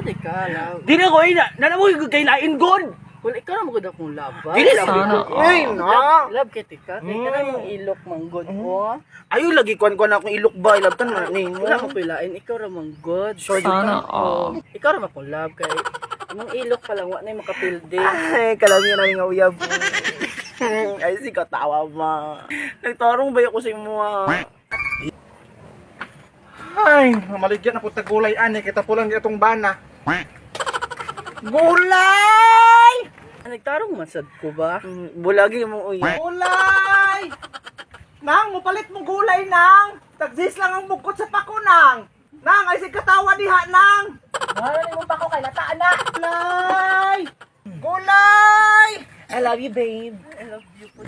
di ka, love? Dili ko ina, nana mo kay lain god. Wala, ikaw na magod akong love, ba? Dili Love, sana. Ay, na. Love, love kay tika. Kay ka na mong ilok manggod ko. Ayo lagi kuan kuan akong ilok ba, ilabtan man ni. Wala ko pilain, ikaw ra manggod. Sure, Sana all. Ikaw ra man akong love kay imong ilok pa lang wa na makapildi. Ay, kalami na nga uyab. Ay, si katawa ma. Nagtarong ba ako sa imo ah? Ay, mamaligyan na po tagulay ani kita pulang di atong bana. Gulay! Ah, nagtarong man sad ko ba? Bulagi mo uyab. Gulay! Nang, mupalit mo gulay nang. Tagsis lang ang bukod sa pako nang. Nang, ay sig katawa diha nang. Wala ni mo pa ko kay lataan na. Gulay! Gulay! I love you, babe. I love you po.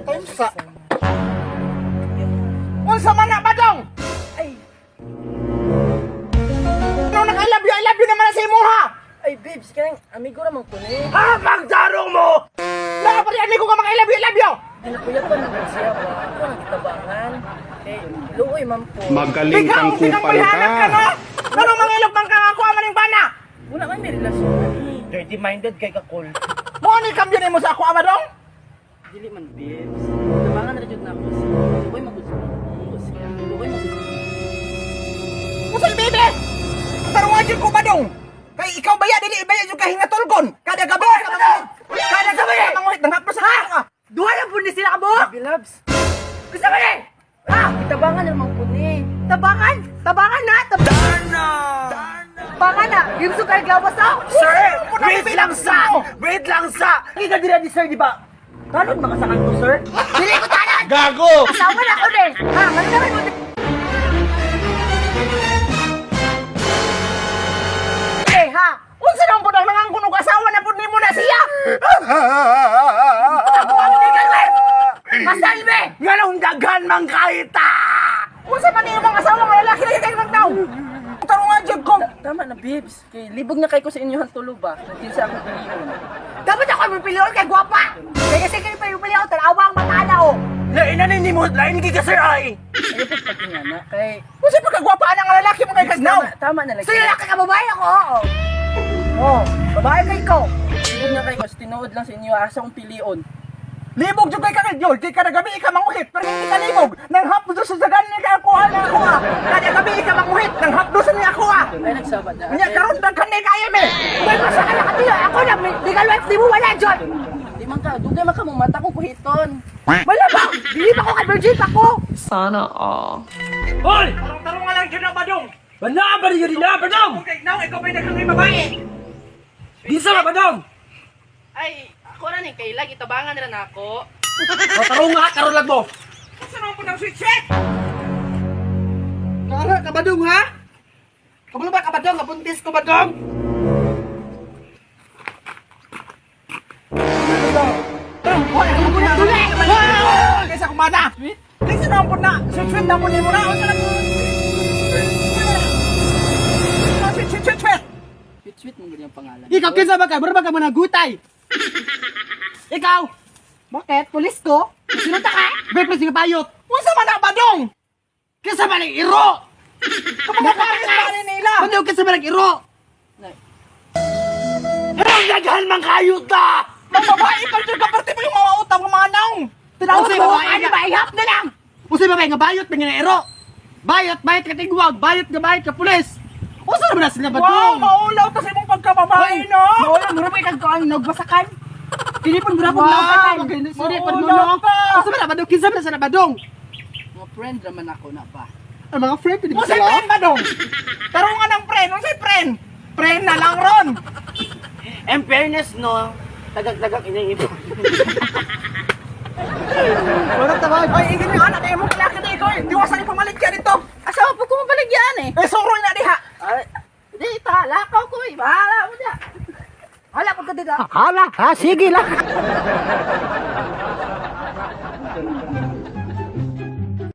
Unsa? Unsa man na badong? Ay, Ano nang I love you, I love you naman na sa imuha? ay babes, kanang amigo ra man ko ni. Ah, pagtarong mo! Nakaparian ko nga mga I love you, I love you! Ginakuyapan man siya ba? Ako ang gitabangan. Kay luoy man po. Magaling kang Ikaw, kupal ka! ka. No? Ano mga ilog bang kang ako amaning bana? Wala man may relasyon ani. Dirty minded kay kakol. Mo ni kambyo nimo sa ako ama dong? Dili man babes. Tabangan ra jud na ako siya. Luoy man gud siya. Luoy man gud siya. Usay bebe! Tarungan jud ko ba dong? Kay ikaw baya dili ibaya jud ka hingatulgon. Kada gabi ka manguhit. Kada gabi ka manguhit nang haplos sa ako. Duha na po ni sila ka mo! Baby loves. Gusto mo eh! Ha? Gitabangan ra man ko ni. Tabangan! Tabangan na! Tabangan na! Tabangan na! Yung sukar glawas ah! Sir! Wait lang sa! Wait lang sa! Hindi ka dira ni sir, di ba? Tanod mga sa kanto, sir? Dili ko tanan! Gago! Asawa na ako rin! Ha? Ano naman mo? Eh ha. Unsa nang pud ang nangangkon og asawa na pud nimo na siya? Kasalbe! Nga nung daghan man kahita! Unsa man imong asawa nga lalaki lagi kay magdaw? Tarungan jud ko. Tama na babes. Kay libog na kay ko sa inyong tulo ba? Kinsa akong pilion. Dapat ako ang piliyon kay gwapa! Kaya kasi kayo pa yung piliyon, tanawa ang mata na oh! Lain na ni mo, lain kay ka sir ay! Ayaw po pagtingana kay Unsa pagkagwapa ang lalaki mo kay kagnaw? tama, tama na lang. So lalaki ka babae ako, oo! Oh, babae kay ko! Libog na kay ko sa tinuod lang sa inyo asa akong pilion. Libog jud kay kagil kay kada gabi ka manguhit pero hindi ka libog. Nang haplos sa dagan ni ka ako ana ako ah. Kada gabi ka manguhit nang haplos ni ako ah. Ay nagsaba na. Nya karon daghan ni kaya me. May masa ka nakatila! Ako na, legal wife di mo wala, John! Di man ka, dugay man ka mo mata kong kuhiton. Malamang! Dili pa ko kay Virgin pa ko! Sana all. Hoy! Tarungan lang jud na badong. Bana ba niyo din na, badong? Kay naw ikaw bay daghang babae. Di sa ba, badong? Ay, ako ra ni kay lagi tabangan ra nako. O, tarong nga, tarong lang mo! Unsa naman pud ang sweet sweet? Kara, kabadong ha? Kabalo ba kabadong? Kabuntis ko badong? Kaysa kumana. Kaysa naman pud na sweet sweet na pud nimo na. Unsa na pud? Sweet sweet sweet sweet. Sweet sweet mo gud ang pangalan. Ikaw kinsa ba ka? Mura ba ka managutay? Ikaw! Bakit? Pulis ko? Sino ta ka? May presi ka payot! Unsa man na badong? Kinsa ba nang iro? Kumakaparis pa ni nila. Badong kinsa ba nang iro? Nay. Anong daghan man kayo ta? Mga babae pa jud ka parte pa yung mga utang mga naong. Tanaw Unsay mo, babae ano nga? ba? Ihap na lang! Usay babae nga bayot nga nga iro? Bayot, bayot ka tigwag, bayot nga bayot ka pulis. Usa naman na sila Wow, badong? maulaw ta sa imong pagkababae no. Wala, mura pa ikagkuan, nagbasakan. Tinipon mura pong Wow, nagbasakan. maganda sorry pag Maulaw no. ka. Usa man na badong kinsa man na sila badong? Mga friend ra man ako na ba. Ang mga friend pwede ba Unsay sila? friend badong? Tarungan ang friend, unsay friend? Friend na lang ron. In fairness no, tagag-tagag iniipon. Wala tawag. Ay, ingin yung anak kay imong lalaki di ikaw. eh. Diwasan ni pamalit ka dito. Asawa po ko mabaligyan eh. Eh suroy na diha. Ay, di ta lakaw ko eh. Bahala mo diya. Hala, pagkadiga. Hala, ha sige lang.